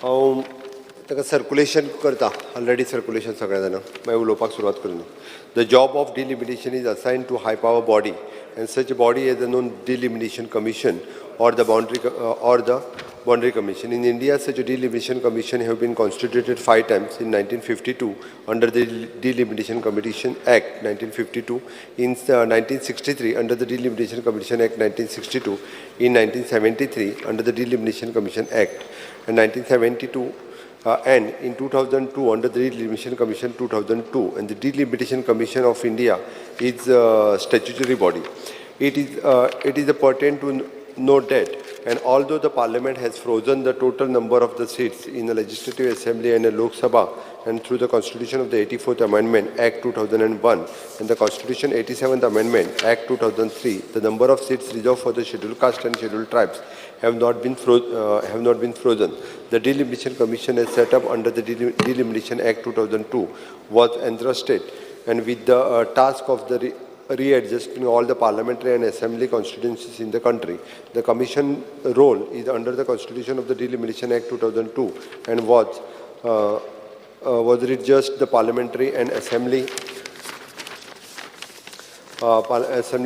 हांव ताका सर्कुलेशन करता ऑलरेडी सर्कुलेशन सगळ्या जाणां मागीर उलोवपाक सुरवात करून. The job of delimitation is assigned to high power body, and such body as a known Delimitation Commission or the Boundary Commission. In India, such a delimitation commission have been constituted five times: in 1952 under the Delimitation Commission Act 1952, in 1963 under the Delimitation Commission Act 1962, in 1973 under the Delimitation Commission Act, and 1972 and in 2002 under the Delimitation Commission 2002. And the Delimitation Commission of India is a statutory body. It is pertinent to note that, and although the Parliament has frozen the total number of the seats in the Legislative Assembly and the Lok Sabha, and through the Constitution of the 84th Amendment Act 2001 and the Constitution 87th Amendment Act 2003, the number of seats reserved for the Scheduled Caste and Scheduled Tribes have not been frozen. The Delimitation Commission is set up under the Delimitation Act 2002 was entrusted and with the task of the readjusting all the parliamentary and assembly constituencies in the country. The commission role is under the Constitution of the Delimitation Act 2002 and was readjust the parliamentary and assembly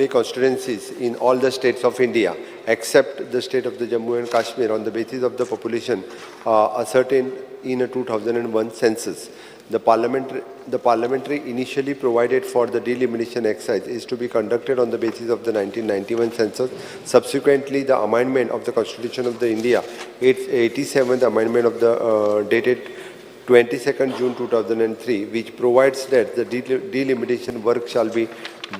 constituencies in all the states of India except the state of the Jammu and Kashmir on the basis of the population ascertained in a 2001 census. The parliamentary initially provided for the delimitation exercise is to be conducted on the basis of the 1991 census. Subsequently, the amendment of the Constitution of the India, its 87th amendment of the dated 22nd June 2003, which provides that the delimitation work shall be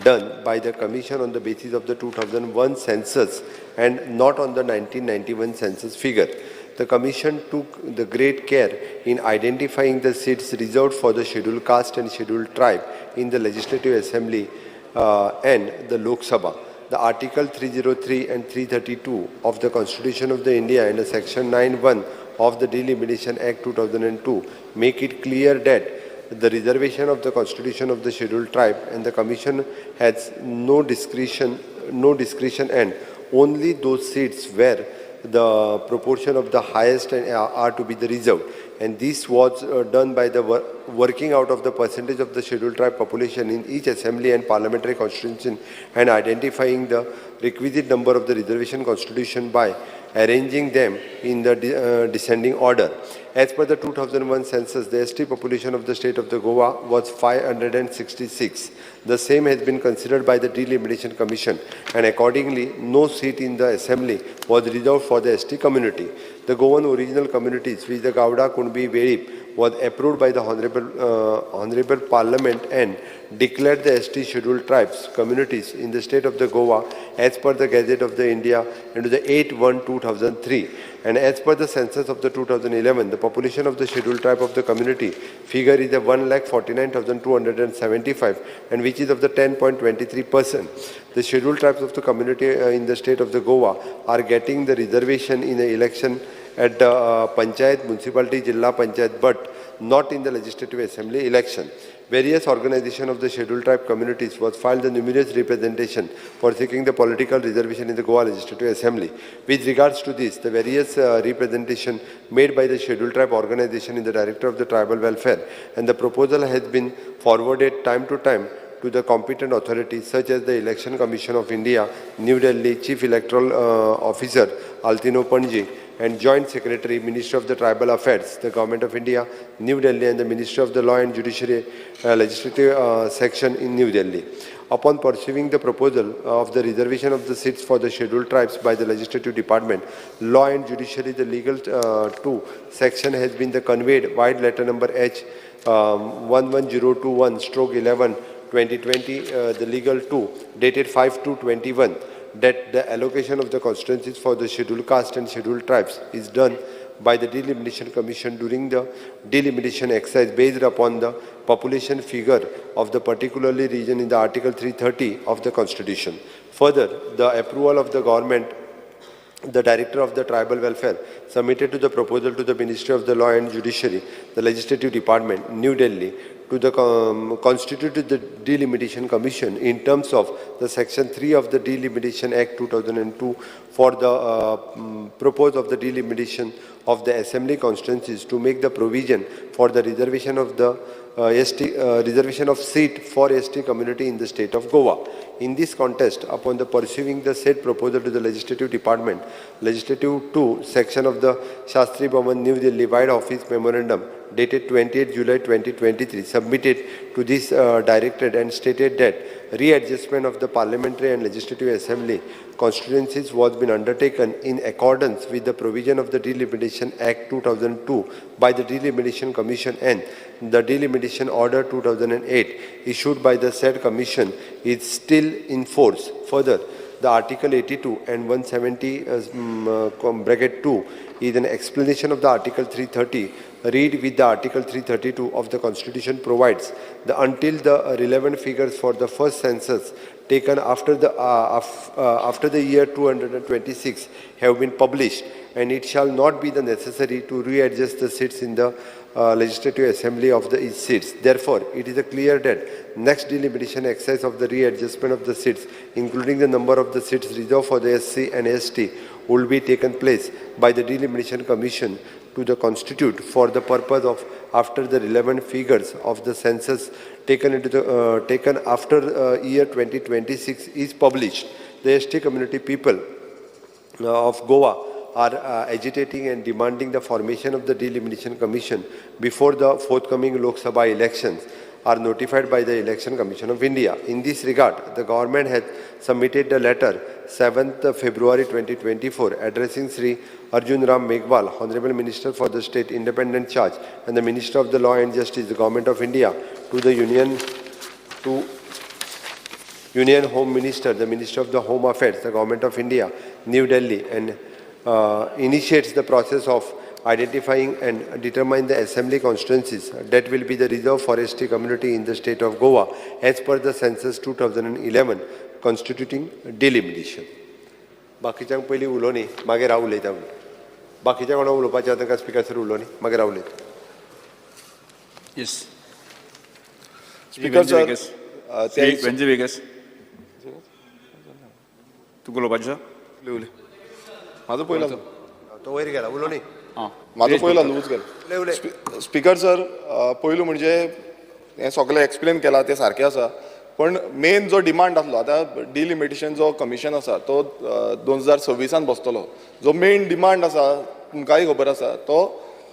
done by the Commission on the basis of the 2001 census and not on the 1991 census figure. The Commission took the great care in identifying the seats reserved for the Scheduled Caste and Scheduled Tribe in the Legislative Assembly and the Lok Sabha. The Article 303 and 332 of the Constitution of the India and the Section 9(1) of the Delimitation Act 2002 make it clear that the reservation of the Constitution of the Scheduled Tribe and the Commission has no discretion and only those seats where the proportion of the highest and are to be the reserved. And this was done by the working out of the percentage of the Scheduled Tribe population in each assembly and parliamentary constituency and identifying the requisite number of the reservation constitution by arranging them in the descending order. As per the 2001 census, the ST population of the state of the Goa was 566. The same has been considered by the Delimitation Commission, and accordingly, no seat in the assembly was reserved for the ST community. The Goan original communities, which the Gauda, Kunbi, Velip, was approved by the Honorable Parliament and declared the ST Scheduled Tribes communities in the state of the Goa as per the Gazette of the India into the 8/1/2003. And as per the census of the 2011, the population of the Scheduled Tribe of the community figure is a 1,49,275, and which is of the 10.23%. The Scheduled Tribes of the community in the state of the Goa are getting the reservation in the election at the Panchayat, Municipality, Jilla Panchayat, but not in the Legislative Assembly election. Various organizations of the Scheduled Tribe communities was filed the numerous representation for seeking the political reservation in the Goa Legislative Assembly. With regards to this, the various representation made by the Scheduled Tribe organization in the Director of the Tribal Welfare, and the proposal has been forwarded time to time to the competent authorities such as the Election Commission of India, New Delhi, Chief Electoral Officer, Altinho Panji, and Joint Secretary, Ministry of the Tribal Affairs, the Government of India, New Delhi, and the Ministry of the Law and Judiciary Legislative Section in New Delhi. Upon pursuing the proposal of the reservation of the seats for the Scheduled Tribes by the Legislative Department, Law and Judiciary, the Legal 2 section has been the conveyed wide letter number H 11021/11 2020, the Legal 2, dated 5/2/21, that the allocation of the constituencies for the Scheduled Caste and Scheduled Tribes is done by the Delimitation Commission during the delimitation exercise based upon the population figure of the particularly region in the Article 330 of the Constitution. Further, the approval of the government, the Director of the Tribal Welfare submitted to the proposal to the Ministry of the Law and Judiciary, the Legislative Department, New Delhi, to the constitute the Delimitation Commission in terms of the Section 3 of the Delimitation Act 2002 for the purpose of the delimitation of the assembly constituencies to make the provision for the reservation of the ST, reservation of seat for ST community in the state of Goa. In this context, upon the pursuing the said proposal to the Legislative Department, Legislative 2 section of the Shastri Bhavan, New Delhi Wide Office Memorandum dated 28 July 2023 submitted to this directorate and stated that readjustment of the Parliamentary and Legislative Assembly constituencies was been undertaken in accordance with the provision of the Delimitation Act 2002 by the Delimitation Commission and the Delimitation Order 2008 issued by the said commission is still in force. Further, the Article 82 and 170 bracket 2 is an explanation of the Article 330 read with the Article 332 of the Constitution provides the until the relevant figures for the first census taken after the year 226 have been published, and it shall not be the necessary to readjust the seats in the Legislative Assembly of the each seats. Therefore, it is clear that next delimitation exercise of the readjustment of the seats, including the number of the seats reserved for the SC and ST, will be taken place by the Delimitation Commission to the constitute for the purpose of after the relevant figures of the census taken after year 2026 is published. The ST community people of Goa are agitating and demanding the formation of the Delimitation Commission before the forthcoming Lok Sabha elections are notified by the Election Commission of India. In this regard, the government has submitted a letter 7th February 2024 addressing Sri Arjun Ram Meghwal, Honorable Minister for the State Independent Charge and the Minister of the Law and Justice, the Government of India, to the Union Home Minister, the Minister of the Home Affairs, the Government of India, New Delhi, and initiates the process of identifying and determine the assembly constituencies that will be the reserve for ST community in the state of Goa as per the census 2011 constituting delimitation. बाकीच्यांक पयलीं उलोवनी, मागीर हांव उलयता. बाकीच्या कोणाक उलोवपाचें आसा तांकां speaker sir उलोवनी, मागीर हांव उलयता. Yes. Speaker sir, Shri Venzy Viegas, तुका उलोवपाचें आसा? उलय, उलय. म्हाजो पयलो. तो वयर गेला, उलोवनी. आं. म्हाजो पयलो, न्हूच गेलो. उलय, उलय. स्पिकर सर, पयलू म्हणजे हें सगळें एक्सप्लेन केलां तें सारकें आसा, पण मेन जो डिमांड आसलो, आतां डिलिमिटेशन जो कमिशन आसा तो 2026 बसतलो. जो मेन डिमांड आसा, तुमकांय खबर आसा, तो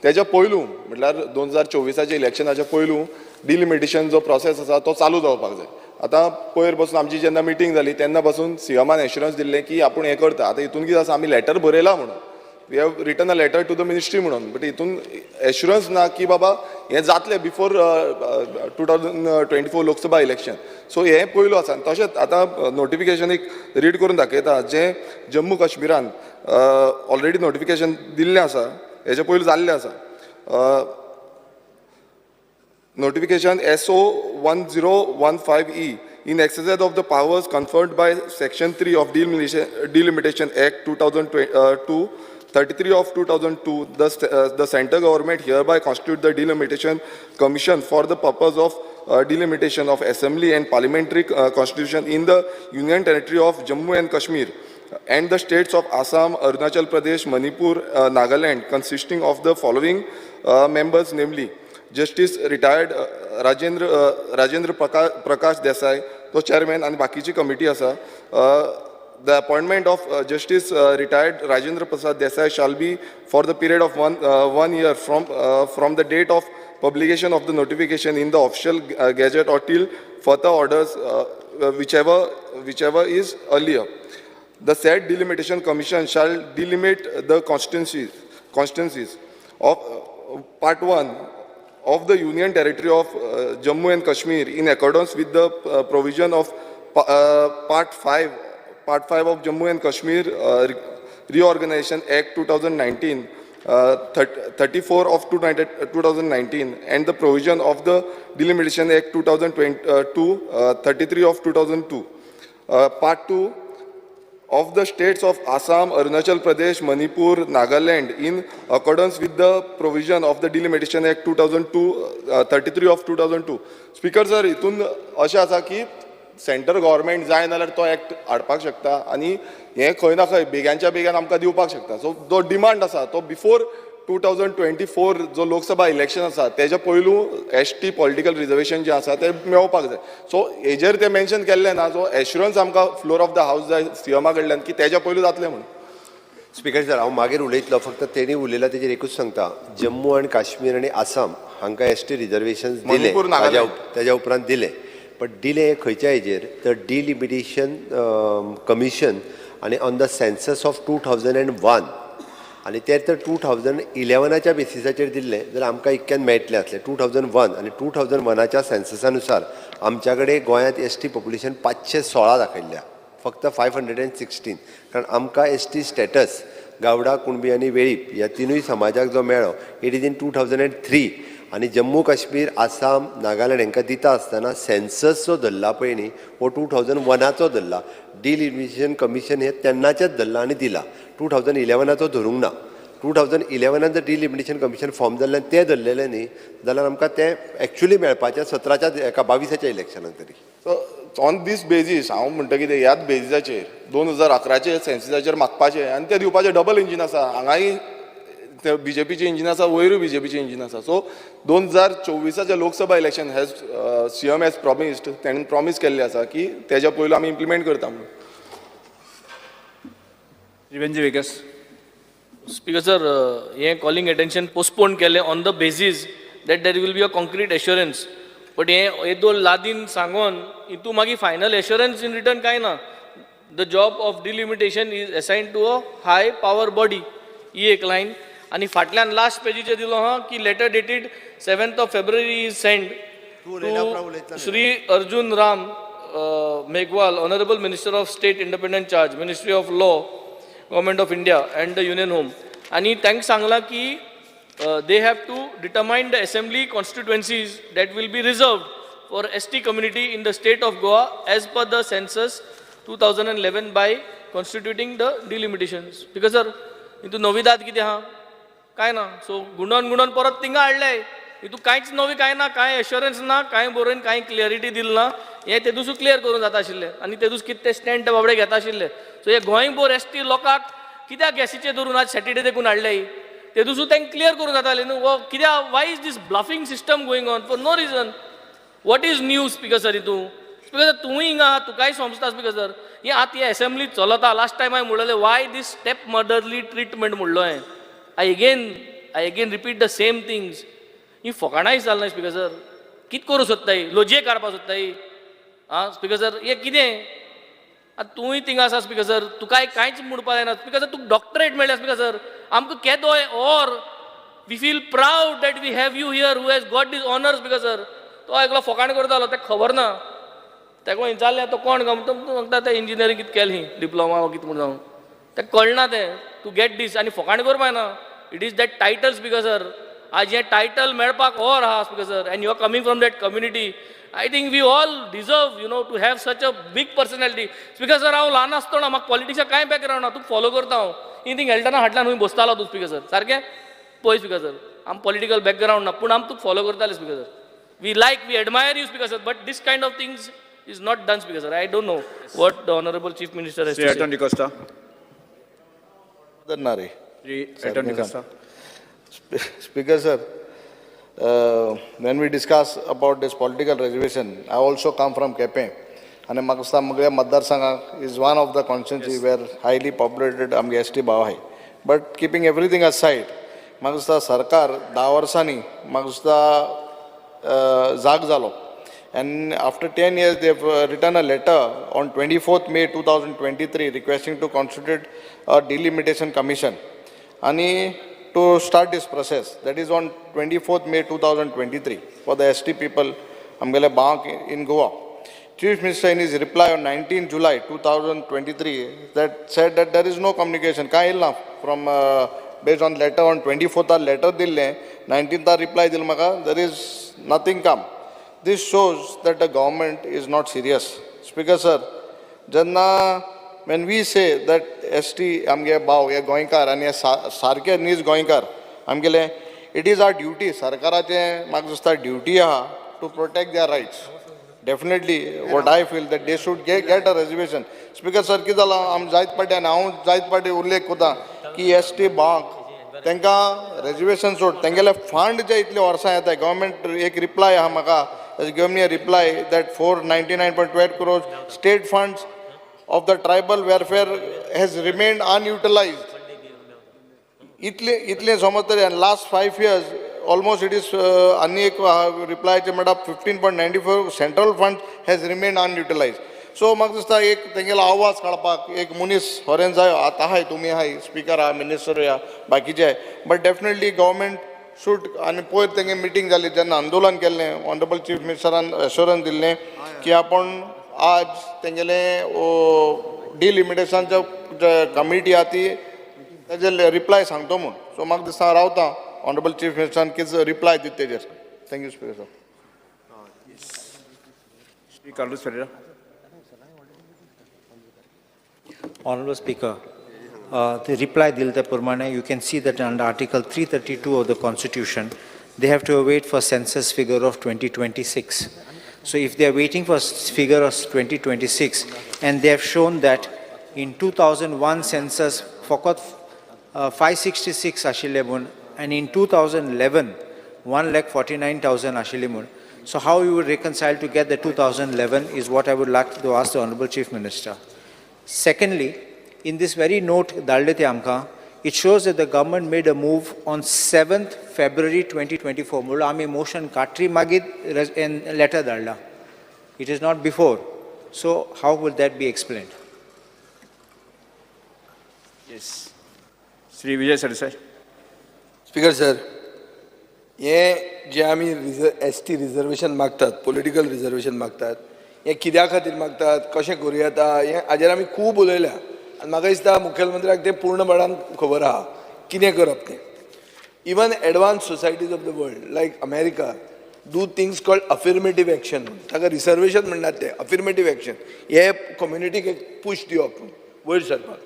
तेज्या पयलू म्हटल्यार 2024 इलेक्शनाच्या पयलू डिलिमिटेशन जो प्रोसेस आसा तो चालू जावपाक जाय. आतां पयर बसून आमची जेन्ना मिटींग जाली तेन्ना पासून सीएमान एश्युरन्स दिल्लें की आपूण हें करता. आतां हितून कितें आसा, आमी लेटर बरयलां म्हणून, we have written a letter to the ministry म्हणून, बट हितून एश्युरन्स ना की बाबा हें जातलें before 2024 Lok Sabha election. So हें पयलू आसा. आनी तशेंच आतां नोटिफिकेशन एक रीड करून दाखयता, जें जम्मू काश्मीरान ऑलरेडी नोटिफिकेशन दिल्लें आसा, हेजे पयलू जाल्लें आसा. Notification SO 1015E, in exercise of the powers conferred by Section 3 of Delimitation Act 2002, 33 of 2002, the central government hereby constitute the Delimitation Commission for the purpose of delimitation of assembly and parliamentary constitution in the Union Territory of Jammu and Kashmir and the states of Assam, Arunachal Pradesh, Manipur, Nagaland, consisting of the following members, namely Justice retired Rajendra Prakash Desai, तो chairman, आनी बाकीची committee आसा. The appointment of Justice retired Rajendra Prasad Desai shall be for the period of one year from the date of publication of the notification in the official gazette or till further orders, whichever is earlier. The said delimitation commission shall delimit the constituencies of part 1 of the Union Territory of Jammu and Kashmir in accordance with the provision of Part 5 of Jammu and Kashmir Reorganization Act 2019, 34 of 2019, and the provision of the Delimitation Act 2022, 33 of 2002. Part 2 of the states of Assam, Arunachal Pradesh, Manipur, Nagaland in accordance with the provision of the Delimitation Act 2002, 33 of 2002. Speaker sir, हितून अशें आसा की centre government जाय जाल्यार तो act हाडपाक शकता आनी हें खंय ना खंय बेग्यांच्या बेग्यान आमकां दिवपाक शकता. सो जो डिमांड आसा तो बिफोर 2024 जो लोकसभा इलेक्शन आसा तेज्या पयलू एसटी पॉलिटिकल रिजर्वेशन जें आसा तें मेळोवपाक जाय. सो हेजेर तें मेन्शन केल्लें ना. सो एश्युरन्स आमकां फ्लोर ऑफ the house जाय सीएमा कडल्यान की तेज्या पयलू जातलें म्हणून. स्पीकर सर, हांव मागीर उलयतलो. फक्त तेणी उलयला तेजेर एकूच सांगता, जम्मू आनी काश्मीर आनी आसाम हांकां एसटी रिजर्वेशन दिलें. मणिपूर, नागालँड. ताज्या उपरांत दिलें, बट दिलें खंयच्या हेजेर? तर डिलिमिटेशन कमिशन आनी on the census of 2001. आनी ते तर 2011च्या बेसिसाचेर दिल्लें जाल्यार आमकां इतक्यान मेळटलें आसलें. 2001 आनी 2001च्या सेन्ससा नुसार आमच्या कडेन गोंयांत एसटी पॉप्युलेशन 516 दाखयल्ल्या, फक्त 516. कारण आमकां एसटी स्टेटस गावडा, कुणबी आनी वेळीप ह्या तिनूय समाजाक जो मेळ्ळो, it is in 2003. आनी जम्मू काश्मीर, आसाम, नागालँड हांकां दिता आसतना सेन्सस जो धरला पळय न्ही, हो 2001चो धरला. डिलिमिटेशन कमिशन हे तेन्नाचेच धरला आनी दिला, 2011चो धरूंक ना. 2011नान जर डिलिमिटेशन कमिशन फॉर्म जाल्ल्यान तें धरलेलें न्ही जाल्यार आमकां तें एक्चुली मेळपाचें 17च्या एका 22च्या इलेक्शनाक तरी. सो ऑन these basis हांव म्हणटा कितें, ह्याच बेजीसाचेर 2011चे सेन्ससाचेर मागपाचें आनी तें दिवपाचें. डबल इंजीन आसा हांगाय, ते बीजेपीचें इंजीन आसा, वयरूय बीजेपीचें इंजीन आसा. सो 2024आचें Lok Sabha election has CM has promised, तेणें प्रॉमीस केल्लें आसा की तेज्या पयलू आमी इम्प्लिमेंट करता म्हणून. श्री वेंजी वेगस. स्पीकर सर, हें कॉलिंग अटेन्शन पोस्टपोन केलें on the basis that there will be a concrete assurance, but हें येदोळ लादीन सांगोन हितू मागीर फायनल एश्युरन्स इन रिटर्न कांय ना. The job of delimitation is assign to a high power body, ही एक line. आनी फाटल्यान लास्ट पेजीचेर दिलो आहा की letter dated 7th of February is send तूं उलयला उपरांत उलयतलो. Shri Arjun Ram Meghwal, Honorable Minister of State Independent Charge, Ministry of Law, Government of India and the Union Home. आणि तांकां सांगलां की they have to determine the assembly constituencies that will be reserved for ST community in the state of Goa as per the census 2011 by constituting the delimitation. Speaker sir, हितून नविदाद कितें आहा? कांय ना. So गुंडोन गुंडोन परत थिंगा हाडले. हितून कांयच नवें कांय ना, कांय एश्योरन्स ना, कांय बरोवन कांय क्लियरिटी दिल ना. हें ते दुसरो क्लियर करूंक जाता आशिल्लें आनी ते दुसरे कितें ते स्टँड ते बाबडे घेता आशिल्ले. सो हे गोंयभर एसटी लोकांक कित्याक गॅसीचे धरून आज सॅटर्डे देखून हाडले? ते दुसरो तांकां क्लियर करूंक जातालें न्हू. हो कित्याक, why is this bluffing system going on for no reason? What is new, Speaker sir? हितून स्पीकर सर, तूंय हिंगा आहा, तुकाय समजता. स्पीकर सर, ही आतां ही एसेंब्ली चलता. लास्ट टायम हांवें म्हणलेलें, why this step motherly treatment म्हणलो हांवें. I again repeat the same things. ही फकाणाय चलना. स्पीकर सर, कित करूं सोदताय? लॉजिये काडपाक सोदताय? आं स्पीकर सर, हें कितें? आतां तूंय थिंगा आसा स्पीकर सर, तुकाय कांयच म्हणपाक जायना. स्पीकर सर, तुका डॉक्टरेट मेळ्ळ्या. स्पीकर सर, आमकां केदोय or we feel proud that we have you here who has got this honours. Speaker sir, तो एकलो फकाण करतालो, ताका खबर ना. ताका विचारलें तो कोण काय म्हणटा, म्हणटा तें इंजिनियरींग कितें केलें, डिप्लोमा वा कितें म्हूण जावं, ताका कळना तें टू गेट दीस. आनी फकाण करपा जायना. It is that title, Speaker sir. आज हें टायटल मेळपाक or आहा, Speaker sir, and you are coming from that community. I think we all deserve to have such a big personality. Speaker sir, हांव ल्हान आसतना म्हाका पॉलिटिक्सा कांय बॅकग्रावंड ना, तुका फॉलो करता हांव. ही थिंग हेल्टना हाडल्यान खंय बसतालो तूं. स्पीकर सर, सारकें पळय. स्पीकर सर, आम पॉलिटिकल बॅकग्रावंड ना, पूण आम तुका फॉलो करताले. Speaker sir, we like, we admire you, Speaker sir, but this kind of things is not done. Speaker sir, I don't know what the Honorable Chief Minister has Shri Elton D'Costa. Nare. Shri Elton D'Costa. Speaker sir, when we discuss about this political reservation, I also come from Quepem. आनी म्हाका दिसता म्हगल्या मतदारसंघाक is one of the constituency where highly populated आमगे S T भाव आहाय. But keeping everything असायड, म्हाका दिसता सरकार 10 वर्सांनी म्हाका दिसता जाग जालो and after 10 years they have written a letter on 24th May 2023 requesting to constitute a delimitation commission आणि to start this process. That is on 24th May 2023 for the ST people आमगेले भावांक in Goa. Chief Minister in his reply on 19 July 2023 that said that there is no communication काय येयल ना from based on letter on 24th letter दिल्लें, 19th reply दिल म्हाका, there is nothing come. This shows that the government is not serious. Speaker sir, जेन्ना When we say that ST आमगे भाव हे गोंयकार आनी हे सारके नीज गोंयकार आमगेले, it is our duty, सरकाराचें म्हाका दिसता ड्युटी आहा to protect their rights. Definitely what I feel that they should get a reservation. Speaker sir, कितें जालां, आमी जायत पाटी आनी हांव जायत पाटी उल्लेख करता की एस टी भावांक तांकां रेजर्वेशन सोड, तेंगेले फंड जे इतले वर्सां येता, गव्हर्मेंट एक रिप्लाय आहा म्हाका, give me a reply that 499.12 crores state funds of the tribal welfare has remained unutilized. इतले इतले समज तरी आनी last 5 years almost it is, आनी एक रिप्लायचे म्हणटा 15.94 central fund has remained unutilized. So म्हाका दिसता एक तेंगेलो आवाज काडपाक एक मनीस फॉरेन जायो. आतां आहाय तुमी, आहाय स्पिकर आहा, मिनिस्टर आहा, बाकीचे आहाय, बट डेफिनेटली गव्हर्मेंट should. आनी पयर तेंगे मिटींग जाली जेन्ना आंदोलन केल्लें, ऑनरेबल चीफ मिनिस्टरान एश्योरन्स दिल्लें की आपूण आज तेंगेले डिलिमिटेशनचे कमिटी आहा ती तेजे रिप्लाय सांगतो म्हूण. सो म्हाका दिसता हांव रावता, ऑनरेबल चीफ मिनिस्टरान कितें रिप्लाय दिता तेजेर. Thank you, Speaker sir. Shri Carlos Ferreira. Honorable Speaker, the reply दिले त्या प्रमाणे you can see that under Article 332 of the Constitution, they have to await for census figure of 2026. So if they are waiting for figure of 2026 and they have shown that in 2001 census फकत 566 आशिल्ले म्हूण and in 2011 1,49,000 आशिल्ले म्हूण. So how you would reconcile to get the 2011 is what I would like to ask the Honorable Chief Minister. Secondly, in this very note धाडले ते आमकां, it shows that the government made a move on 7th February 2024. म्हणल्यार आमी motion काडली मागीर letter धाडला. It is not before. So how will that be explained? Yes, Shri Vijay Sardesai. Speaker sir, हें जें आमी एस टी रिजर्वेशन मागतात, political reservation मागतात, हें कित्या खातीर मागतात, कशें करूं येता, हें हाजेर आमी खूब उलयल्या आनी म्हाका दिसता मुखेलमंत्र्याक तें पूर्णपणान खबर आहा कितें करप तें. Even advanced societies of the world like America do things called affirmative action. ताका रिजर्वेशन म्हणटात, ते अफिर्मेटीव एक्शन, हे कम्युनिटीक एक पूश दिवप म्हूण वयर सरपाक.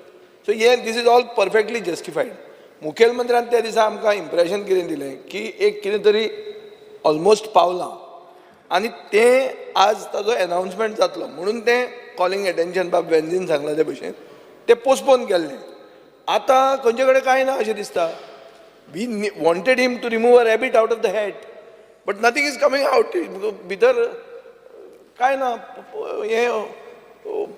सो हे this is all perfectly justified. मुखेलमंत्र्यान त्या दिसा आमकां इम्प्रेशन कितें दिलें की एक कितें तरी ऑलमोस्ट पावलां आनी तें आज ताजो एनावन्समेंट जातलो म्हणून तें कॉलिंग एटेन्शन बाब वेन्झीन सांगलां ते भशेन तें पोस्टपोन केल्लें. आतां खंयचे कडेन कांय ना अशें दिसता. We wanted him to remove a rabbit out of the hat, but nothing is coming out. भितर कांय ना, हें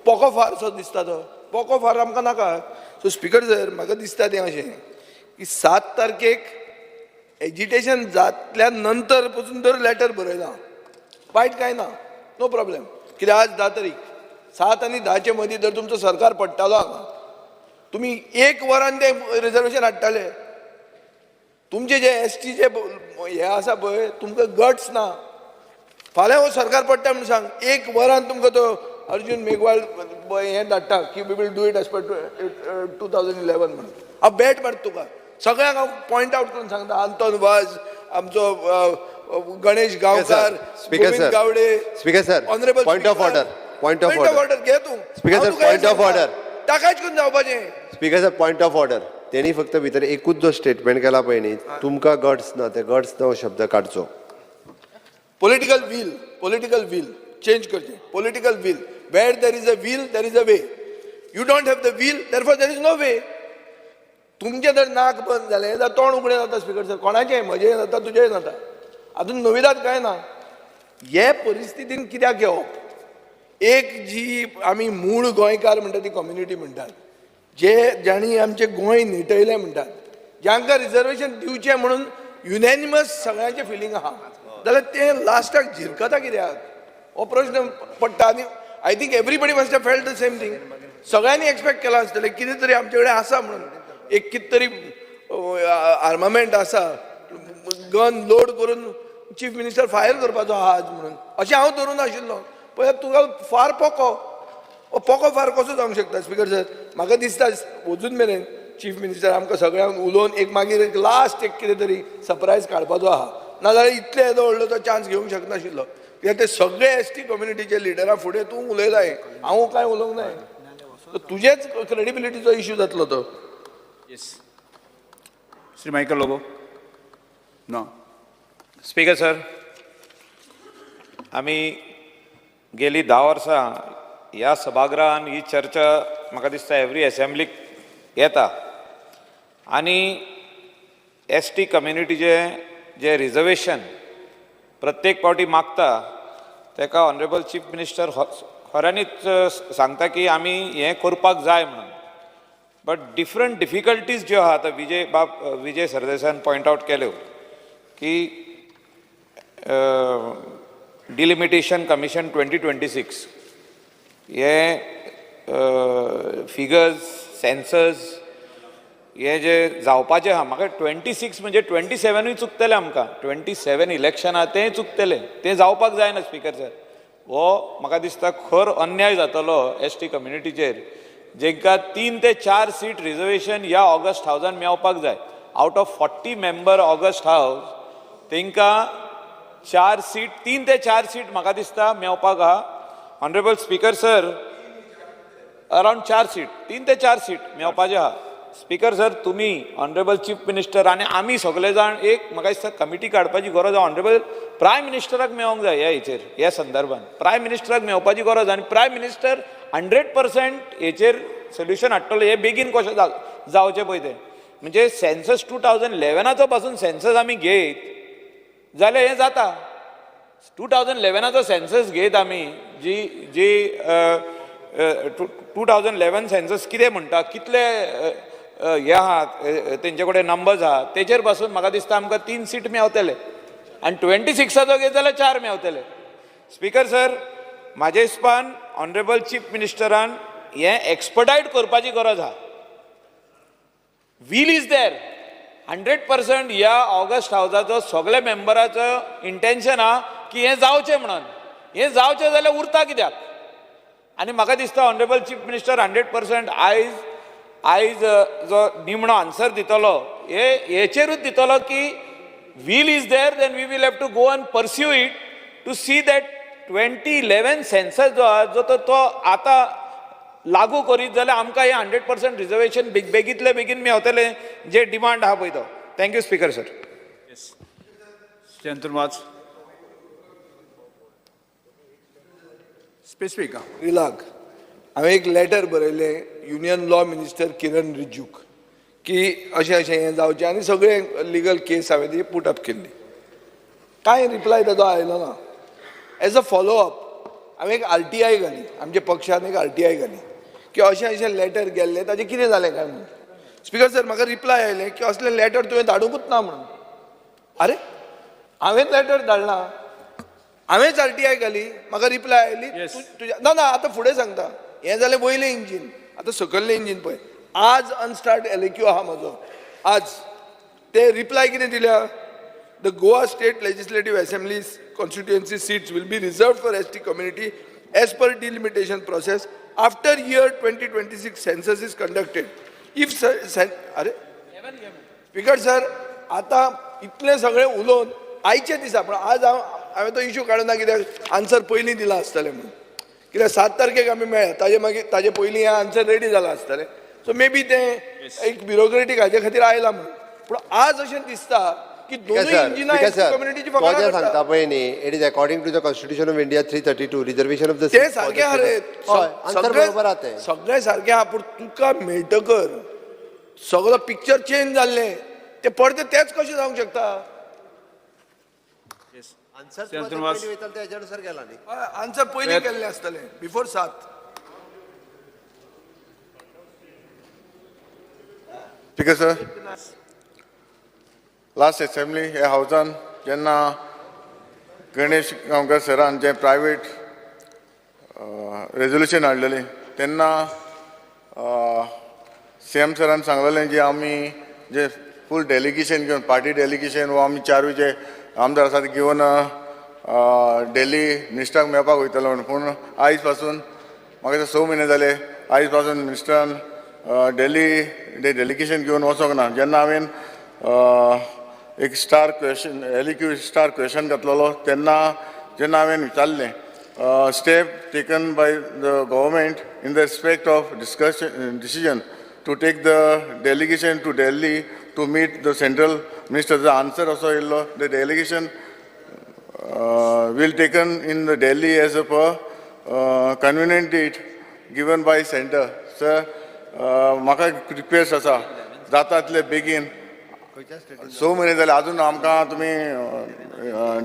पोको फारसो दिसता. तो पोको फार आमकां नाका. सो स्पिकर सर, म्हाका दिसता तें अशें की 7 तारखेक एजिटेशन जातल्या नंतर पसून जर लेटर बरयलां, वायट कांय ना, नो प्रॉब्लेम. कित्याक आज 10 तारीख, 7 आनी 10चे मदीं जर तुमचो सरकार पडटालो हांगा, तुमी एक वरान तें रिजर्वेशन हाडटाले. तुमचे जे एस टीचे हे आसा पळय, तुमकां गट्स ना. फाल्यां हो सरकार पडटा म्हणून सांग, एक वरान तुमकां तो अर्जुन मेघवाल हें धाडटा की we will do it as per 2011 म्हणून. हांव बॅट मारता तुका, सगळ्यांक हांव पॉयंट आवट करून सांगता, आंतोन वाज आमचो, गणेश गांवकार, Speaker Govind sir. Gawade. Speaker sir, Honorable point of Speaker. order. Point of Point of order. order घे तूं. Speaker हांव sir, तुका हें point of सांगता. order. ताकाच करून जावपाचें. Speaker sir, point of order. तेणी फक्त भितर एकूच जो स्टेटमेंट केला पळय न्ही, तुमकां गट्स ना, ते गट्स ना हो शब्द काडचो. Political will, political will change करचें. Political will, where there is a will there is a way. You don't have the will, therefore there is no way. तुमचें जर नाक बंद जालें जाल्यार तोंड उगडें जाता स्पिकर सर. कोणाचें, म्हजें जाता, तुजेंय जाता. आजून नविदाद कांय ना. हे परिस्थितीन कित्याक येवप? एक जी आमी मूळ गोंयकार म्हणटा ती कम्युनिटी म्हणटात, जे जांणी आमचें गोंय निटयलें म्हणटात, जांकां रिजर्वेशन दिवचें म्हणून युनॅनिमस सगळ्यांचें फिलींग आहा, जाल्यार तें लास्टाक झिरकता कित्याक हो प्रश्न पडटा. आनी I think everybody must have felt the same thing. सगळ्यांनी एक्सपेक्ट केलां आसतलें कितें तरी आमचे कडेन आसा म्हणून, एक कितें तरी आर्मामेंट आसा, गन लोड करून चीफ मिनिस्टर फायर करपाचो आहा आज म्हणून, अशें हांव धरून आशिल्लो. पळय, तुका फार पोको, हो पोको फार कसो जावंक शकता स्पिकर सर? म्हाका दिसता अजून मेरेन चीफ मिनिस्टर आमकां सगळ्यांक उलोवन एक मागीर एक लास्ट एक कितें तरी सरप्रायज काडपाचो आहा, नाजाल्यार इतले येदो व्हडलो तो चान्स घेवंक शकनाशिल्लो. कित्याक ते सगळे एस टी कम्युनिटीचे लिडरा फुडें तूं उलयलाय, हांव कांय उलोवंक ना. तर तुजेच क्रेडिबिलिटीचो इश्यू जातलो तो. Yes. Shri Michael Lobo. ना. स्पीकर सर, आमी गेली 10 वर्सां ह्या सभागृहान ही चर्चा म्हाका दिसता एवरी एसेंब्लीक येता आनी एस टी कम्युनिटीचे जे रिजर्वेशन प्रत्येक फावटी मागता तेका ऑनरेबल चीफ मिनिस्टर खऱ्यांनीच सांगता की आमी हें करपाक जाय म्हणून. बट डिफरंट डिफिकल्टीज ज्यो आहा, आतां विजय बाब विजय सरदेसायान पॉयंट आवट केल्यो की डिलिमिटेशन कमिशन 2026 हे फिगर्स, सेन्सस हे जे जावपाचें आहा, म्हाका 26 म्हणजे 27ूय चुकतलें आमकां. 27 इलेक्शन आहा, तेंय चुकतलें, तें जावपाक जायना. स्पीकर सर, हो म्हाका दिसता खर अन्याय जातलो एस टी कम्युनिटीचेर, जेंकां 3 ते 4 सीट रिजर्वेशन ह्या ऑगस्ट हावजान मेवपाक जाय. Out of 40 member august house तेंकां 4 सीट, 3 ते 4 सीट म्हाका दिसता मेवपाक आहा. Honourable speaker sir, around 4 seat, 3 ते 4 सीट मेवपाचे आहा. स्पीकर सर, तुमी ऑनरेबल चीफ मिनिस्टर आनी आमी सगळे जाण एक म्हाका दिसता कमिटी काडपाची गरज आहा. ऑनरेबल प्रायम मिनिस्टराक मेळोंक जाय ह्या हेचेर, ह्या संदर्भान प्रायम मिनिस्टराक मेळपाची गरज आनी प्रायम मिनिस्टर 100% हेचेर सोल्युशन हाडटलो. हे बेगीन कशें जावचें पळय तें, म्हणजे सेन्सस 2011चो पासून सेन्सस आमी घेयत जाल्यार हें जाता. 2011चो सेन्सस घेयत आमी, जी जी 2011 सेन्सस कितें म्हणटा, कितले हे आहा तेंचे कडेन नंबर्स आहा, तेचेर पासून म्हाका दिसता आमकां 3 सीट मेवतले आनी 26चो घेत जाल्यार 4 मेवतले. स्पीकर सर, म्हाज्या हिसपान ऑनरेबल चीफ मिनिस्टरान हें एक्सपर्टायट करपाची गरज आहा. Will is there 100%. ह्या ऑगस्ट हावजाचो सगल्या मेंबराचो इंटेन्शन आहा की हें जावचें म्हणून. हें जावचें जाल्यार उरता कित्याक? आनी म्हाका दिसता ऑनरेबल चीफ मिनिस्टर 100% आयज आयज जो निमणो आन्सर दितलो हे हेचेरूच दितलो की will is there, then we will have to go and pursue it to see that 2011 census जो आहा, जो तो आतां लागू करीत जाल्यार आमकां हें 100% रिजर्वेशन बेगींतले बेगीन मेवतलें, जे डिमांड आहा पळय तो. Thank you speaker sir. Shri Anton Vaz. Specific. रिलाक हांवें एक लेटर बरयलें युनियन लॉ मिनिस्टर किरण रिजूक की अशें अशें हें जावचें आनी सगळें लिगल केस हांवें ती पुट अप केल्ली. कांय रिप्लाय ताजो आयलो ना. एज अ फॉलो अप हांवें एक आरटीआय घाली, आमच्या पक्षान एक आरटीआय घाली की अशें अशें लेटर गेल्लें, ताजें कितें जालें काय म्हणून. स्पीकर सर, म्हाका रिप्लाय आयलें की असलें लेटर तुवें धाडुंकूच ना म्हणून. आरे, हांवें लेटर धाडलां, हांवेंच आरटीआय घाली, म्हाका रिप्लाय आयली तुज्या ना ना. आतां फुडें सांगता. हें जालें वयलें इंजीन, आतां सकयलें इंजीन पळय. आज अनस्टार्ट एलएक्यू आहा म्हजो. आज ते रिप्लाय कितें दिल्या? The Goa State Legislative Assembly constituency seats will be reserved for ST community as per delimitation process after year 2026 census is conducted. If अरे स्पीकर सर, आतां इतलें सगळें उलोवन आयचे दिसा, पूण आज हांव हांवें तो इशू काडूना कित्याक आन्सर पयलीं दिलां आसतलें म्हणून. कित्याक 7 तारखेक आमी मेळ्ळा, ताजे मागीर ताजे पयलीं हें आन्सर रेडी जालां आसतलें. सो मे बी तें एक ब्युरोक्रेटीक हाजे खातीर आयलां म्हणून. पूण आज अशें दिसता की दोनूय इंजिनां कम्युनिटीची तो जे फकाणां सांगता करता. पळय न्ही, it is according to the Constitution of India 332, reservation of the तें सारकें आहा रे. हय, आन्सर बरोबर आहा तें. सगळें सारकें आहा, पूण तुका मेळटकर सगळो पिक्चर चेंज जाल्लें तें परतें तेंच कशें जावंक शकता? आन्सर श्री अंतून वाज. तेज्या गेला न्ही. आन्सर पयलीं केल्लें आसतलें before 7. Speaker sir, last assembly ह्या हावजान जेन्ना गणेश गांवकर सरान जें प्रायवेट रेजोल्युशन हाडलेलें तेन्ना सी एम सरान सांगलेलें जे आमी जे फूल डेलिगेशन घेवन, पार्टी डेलिगेशन वो आमी चारूय जे आमदार आसा ते घेवन दिल्ली मिनिस्टराक मेळपाक वयतलो म्हणून. पूण आयज पासून म्हाका दिसता 6 म्हयने जाले, आयज पासून मिनिस्टरान दिल्ली डेलिगेशन घेवन वचोंक ना. जेन्ना हांवें एक star question, LAQ star question घातलेलो तेन्ना जेन्ना हांवें विचारलें step taken by the government in the respect of discussion decision to take the delegation to Delhi to meet the central minister? The answer असो येयल्लो, the delegation will taken in the Delhi as a per convenient date given by center. Sir, म्हाका request आसा, जाता तितले बेगीन, 6 म्हयने जाले अजून आमकां तुमी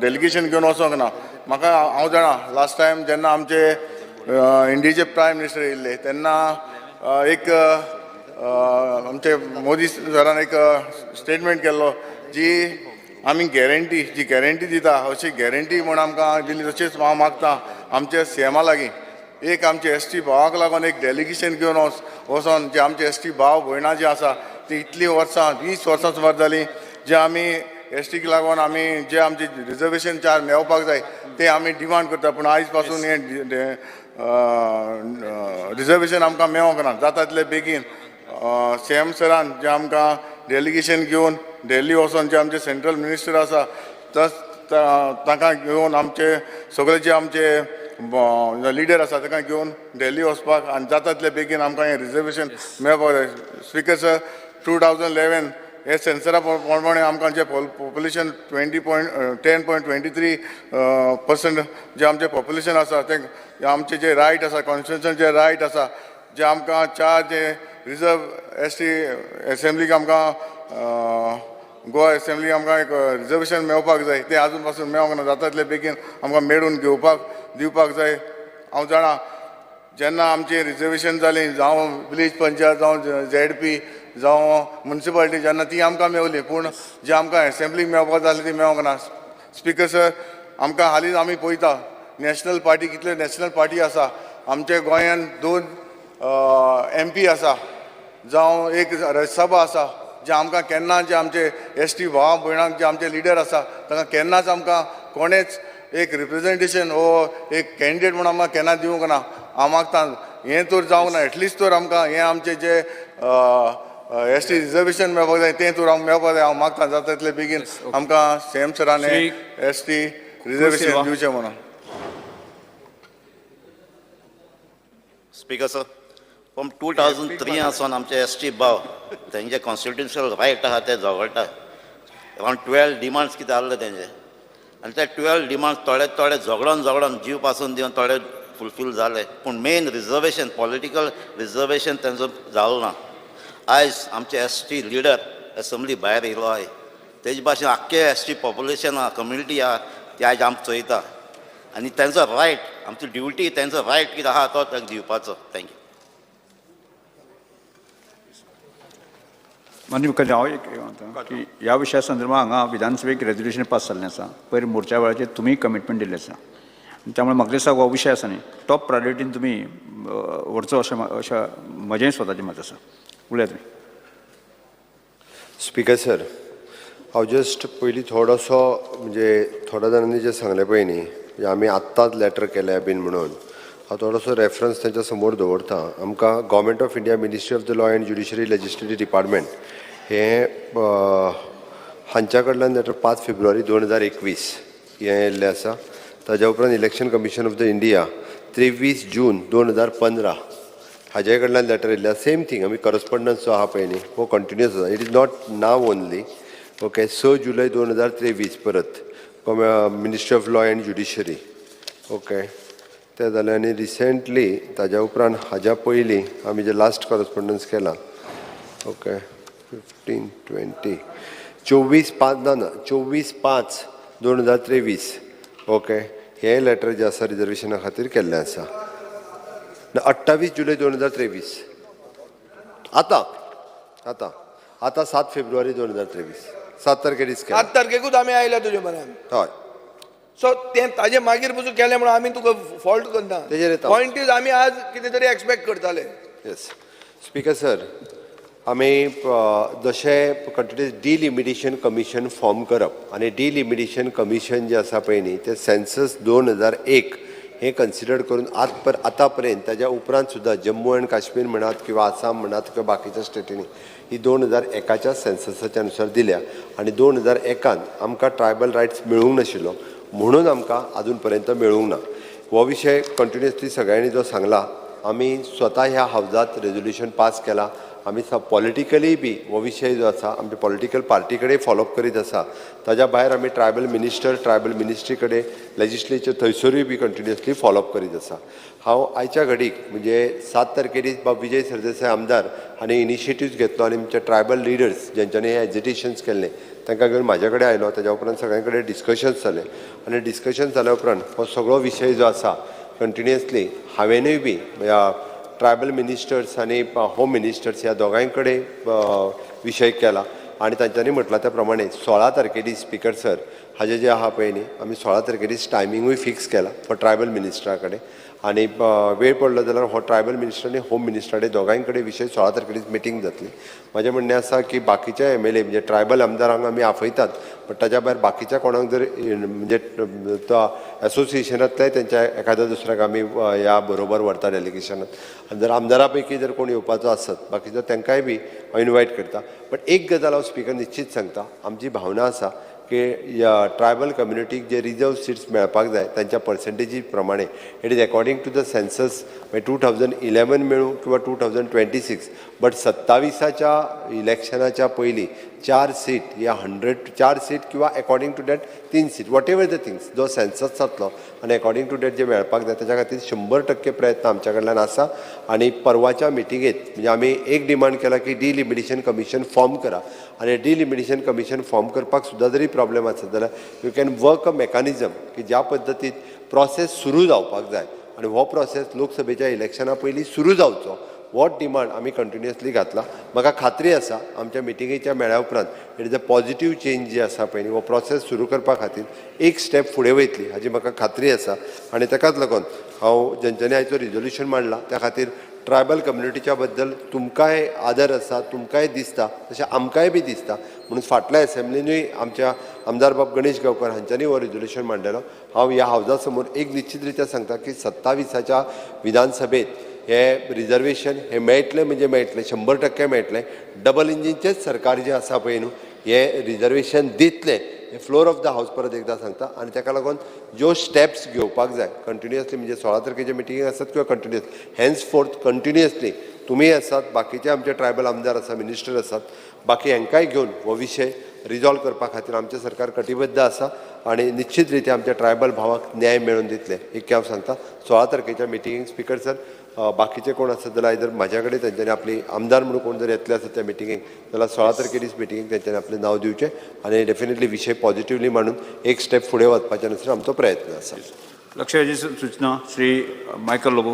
डेलिगेशन घेवन वचोंक ना. म्हाका हांव जाणा, लास्ट टायम जेन्ना आमचे इंडियेचे प्रायम मिनिस्टर येयल्ले तेन्ना एक आमचे मोदी सरान एक स्टेटमेंट केल्लो, जी आमी गॅरंटी, जी गॅरंटी दिता अशी गॅरंटी म्हूण आमकां दिली. तशेंच हांव मागता आमच्या सीएमा लागीं, एक आमचे एस टी भावाक लागून एक डेलिगेशन घेवन वचोन जे आमचे एस टी भाव भयणां जी आसा ती इतलीं वर्सां, 20 वर्सां सुमार जालीं, जे आमी एस टीक लागून आमी जे आमचे रिजर्वेशन चार मेळपाक जाय ते आमी डिमांड करता, पूण आयज पासून हें रिजर्वेशन आमकां मेळोंक ना. जाता तितले बेगीन सी एम सरान जे आमकां डेलिगेशन घेवन दिल्ली वचोन जे आमचे सेंट्रल मिनिस्टर आसा तांकां घेवन, आमचे सगळे जे आमचे लिडर आसा तांकां घेवन दिल्ली वचपाक आनी जाता तितले बेगीन आमकां हें रिजर्वेशन मेळपाक जाय. स्पिकर सर, 2011 हे सेन्ससा प्रमाणे आमकां जे population 20.10.23% जे आमचें पॉप्युलेशन आसा, तें आमचे जे रायट आसा, कॉन्स्टिट्युशन जे रायट आसा, जे आमकां चार जे रिजर्व एस टी एसेंब्लीक आमकां, गोवा एसेंब्ली आमकां एक रिजर्वेशन मेळपाक जाय, तें आजून पासून मेळोंक ना. जाता तितले बेगीन आमकां मेळून घेवपाक दिवपाक जाय. हांव जाणा, जेन्ना आमचें रिजर्वेशन जालें, जावं विलेज पंचायत, जावं झेड पी, जावं मुन्सिपालिटी, जेन्ना ती आमकां मेवली, पूण जे आमकां एसेंब्लीक मेळपाक जाय आसलें ती मेळोंक ना. स्पिकर सर, आमकां हालींच आमी पळयता नॅशनल पार्टी, कितल्यो नॅशनल पार्टी आसा. आमच्या गोंयान दोन एम पी आसा, जावं एक राज्यसभा आसा, जे आमकां केन्ना जे आमचे एस टी भावा भयणांक जे आमचे लिडर आसा तांकां केन्नाच आमकां कोणेच एक रिप्रेझेंटेशन हो एक कॅन्डिडेट म्हणून आमकां केन्ना दिवंक ना. हांव मागता, हें तर जावंक ना, एटलिस्ट तर आमकां हें आमचें जे एस टी रिजर्वेशन मेळपाक जाय तें तर आमकां मेळपाक जाय. हांव मागता, जाता तितले बेगीन आमकां सी एम सरान Shri S T reservation Silva. दिवचें म्हणून. स्पीकर सर, from 2003 आसून आमचे एस टी भाव तेंचे कॉन्स्टिट्युशनल रायट आहा ते झगडटा. अरावंड 12 डिमांड्स कितें आहले तेंचे आनी ते 12 डिमांड्स थोडे थोडे झगडोन झगडोन, जीव पासून दिवन थोडे फुलफील जाले, पूण मेन रिजर्वेशन, पॉलिटिकल रिजर्वेशन तेंचो जालो ना. आयज आमचे एस टी लिडर एसेंब्ली भायर येयलो आहाय, तेजे भाशेन आख्खे एस टी पॉप्युलेशन आहा, कम्युनिटी आहा, ती आयज आमकां चोयता आनी तेंचो रायट, आमची ड्युटी, तेंचो रायट कितें आहा तो तांकां दिवपाचो. Thank you. माननीय मुख्यमंत्री, हांव एक म्हणटा की ह्या विशया संदर्भात हांगा विधानसभेक रेजोल्युशन पास जाल्लें आसा. पयर मोर्चा वेळाचेर तुमी कमिटमेंट दिल्लें आसा आनी त्यामुळे म्हाका दिसता हो विशय आसा न्ही, टॉप प्रायोरिटीन तुमी व्हरचो अशें म्हजें स्वताचें मत आसा. उलयात तुमी. स्पीकर सर, हांव जस्ट पयलीं थोडोसो, म्हणजे थोड्या जाणांनी जें सांगलें पळय न्ही, म्हणजे आमी आत्तांच लॅटर केल्या बीन म्हणून, हांव थोडोसो रेफरन्स तांच्या समोर दवरता. आमकां Government of India, Ministry of the Law and Judiciary, Legislative Department हें हांच्या कडल्यान लेटर 5 फेब्रुवारी 2021 हें येयल्लें आसा. ताज्या उपरांत Election Commission of the India, 23 जून 2015 हाजे कडल्यान लेटर येयल्लें. सेम थींग, आमी करस्पॉन्डन्स जो आहा पळय न्ही, हो कंटिन्युअस आसा. It is not now only, okay? 6 जुलय 2023 परत Ministry of Law and Judiciary, okay? तें जालें. आनी रिसेंटली ताज्या उपरांत, हाज्या पयलीं आमी जे लास्ट करस्पॉन्डन्स केला, ओके, 15 20 24/5, ना ना, 24/5/2023, ओके, हें लेटर जें आसा रिजर्वेशना खातीर केल्लें आसा. ना, 28 जुलय 2023. आतां आतां आतां 7 फेब्रुवारी 2023, 7 तारखेर केला. 7 तारखेकूच आमी आयल्या तुजे म्हऱ्यान. हय. सो तें ताजे मागीर पसून केलें म्हणून आमी तुका फॉल्ट करना. तेजेर येता. पॉयंट is, आमी आज कितें तरी एक्सपेक्ट करताले. येस स्पीकर सर, आमी जशें कंटिन्युअस डिलिमिटेशन कमिशन फॉर्म करप आनी डिलिमिटेशन कमिशन जें आसा पळय न्ही, तें सेन्सस 2001 हें कन्सिडर करून आतां पर्यंत, ताज्या उपरांत सुद्दां जम्मू अँड काश्मीर म्हणात किंवा आसाम म्हणात किंवा बाकीच्या स्टेटींनी ही 2001च्या सेन्ससाच्या अनुसार दिल्या. आनी 2001न आमकां ट्रायबल रायट्स मेळूंक नाशिल्लो, म्हणून आमकां आजून पर्यंत मेळूंक ना. हो विशय कंटिन्युअसली सगळ्यांनी जो सांगला, आमी स्वता ह्या हावजात रेजोल्युशन पास केला. आमी पॉलिटिकली बी हो विशय जो आसा आमच्या पॉलिटिकल पार्टी कडेन फॉलोअप करीत आसा. ताज्या भायर आमी ट्रायबल मिनिस्टर, ट्रायबल मिनिस्ट्री कडेन, लेजिस्लेचर थंयसरूय बी कंटिन्युअसली फॉलोअप करीत आसा. हांव आयच्या घडीक म्हणजे 7 तारखेर बाब विजय सरदेसाय आमदार हांणी इनिशिएटीव्स घेतलो आनी आमचे ट्रायबल लिडर्स जेंच्यांनी हे एजिटेशन्स केल्ले तांकां घेवन म्हाज्या कडेन आयलो. ताज्या उपरांत सगळ्यां कडेन डिस्कशन्स जालें आनी डिस्कशन जाल्या उपरांत हो सगळो विशय जो आसा कंटिन्युअसली हांवेनूय बी ह्या ट्रायबल मिनिस्टर्स आनी होम मिनिस्टर्स ह्या दोगांय कडेन विशय केला आनी तांच्यांनी म्हटलां त्या प्रमाणे 16 तारखेर, स्पिकर सर, हाजें जें आहा पळय न्ही, आमी 16 तारखेर टायमिंगूय फिक्स केला फॉर ट्रायबल मिनिस्टरा कडेन आनी वेळ पडलो जाल्यार हो ट्रायबल मिनिस्टर आनी होम मिनिस्टर कडेन दोगांय कडेन विशय 16 तारखेर मिटींग जातली. म्हाजें म्हणणें आसा की बाकीचे एमएलए म्हणजे ट्रायबल आमदारांक आमी आफयतात, बट ताज्या भायर बाकीच्या कोणाक जर म्हणजे तो एसोसिएशनांतले तेंच्या एखाद्या दुसऱ्याक आमी ह्या बरोबर व्हरता डेलिगेशनात आनी जर आमदारा पैकी जर कोण येवपाचो आसत बाकीचो तांकांय बी हांव इनवायट करता. बट एक गजाल हांव स्पिकर निश्चीत सांगता, आमची भावना आसा की ह्या ट्रायबल कम्युनिटीक जे रिजर्व सिट्स मेळपाक जाय तांच्या पर्संटेजी प्रमाणे, it is according to the census, मागीर 2011 मेळूं किंवा 2026, बट 27आच्या इलेक्शनाच्या पयलीं चार सीट या 100 चार सीट किंवा एकॉर्डिंग टू that तीन seat, what ever the things जो सेन्सस जातलो आनी एकॉर्डिंग टू that जे मेळपाक जाय ताच्या खातीर 100% प्रयत्न आमच्या कडल्यान आसा. आनी परवाच्या मिटिंगेत म्हणजे आमी एक डिमांड केला की डिलिमिटेशन कमिशन फॉर्म करा आनी डिलिमिटेशन कमिशन फॉर्म करपाक सुद्दां जरी प्रॉब्लेम आसत जाल्यार you can work a mechanism की ज्या पद्दतीत प्रोसेस सुरू जावपाक जाय आनी हो प्रोसेस लोकसभेच्या इलेक्शना पयलीं सुरू जावचो, हो डिमांड आमी कंटिन्युअसली घातला. म्हाका खात्री आसा आमच्या मिटिंगेच्या मेळ्या उपरांत it is a positive change जी आसा पळय न्ही, हो प्रोसेस सुरू करपा खातीर एक स्टेप फुडें वयतली हाजी म्हाका खात्री आसा. आनी ताकाच लागून हांव जेंच्यांनी आयचो रिजोल्युशन मांडला त्या खातीर ट्रायबल कम्युनिटीच्या बद्दल तुमकांय आदर आसा, तुमकांय दिसता तशें आमकांय बी दिसता. म्हणून फाटल्या एसेंब्लीनूय आमच्या आमदार बाब गणेश गांवकर हांच्यांनी हो रिजोल्युशन मांडलेलो. हांव ह्या हावजा समोर एक निश्चित रित्या सांगता की 27आच्या विधानसभेत हे रिजर्वेशन हे मेळटलें, म्हणजे मेळटलें, 100% मेळटलें. डबल इंजिनचेच सरकार जें आसा पळय न्हू, हें रिजर्वेशन दितलें, हें फ्लोर ऑफ the house परत एकदां सांगता. आनी ताका लागून ज्यो स्टेप्स घेवपाक जाय कंटिन्युअसली, म्हणजे 16 तारखेचे मिटिंगेक आसत किंवा कंटिन्युअस हेन्स फोर्थ कंटिन्युअसली तुमी आसात, बाकीचे आमचे ट्रायबल आमदार आसा, मिनिस्टर आसात, बाकी हांकांय घेवन हो विशय रिजॉल्व करपा खातीर आमचें सरकार कटिबद्ध आसा आनी निश्चित रित्या आमच्या ट्रायबल भावाक न्याय मेळोवन दितलें इतकें हांव सांगता. 16 तारखेच्या मिटिंगेक स्पिकर सर, बाकीचे कोण आसत जाल्यार आयदर म्हाज्या कडेन तेंच्यांनी आपली आमदार म्हणून कोण जर येतले आसत त्या मिटिंगेक जाल्यार 16 तारखेर मिटिंगेक तेंच्यांनी आपलें नांव दिवचें आनी डेफिनेटली विशय पॉझिटिवली मांडून एक स्टेप फुडें वचपाचें नुस्तें आमचो प्रयत्न आसा. लक्षवेधी सूचना, श्री मायकल लोबो.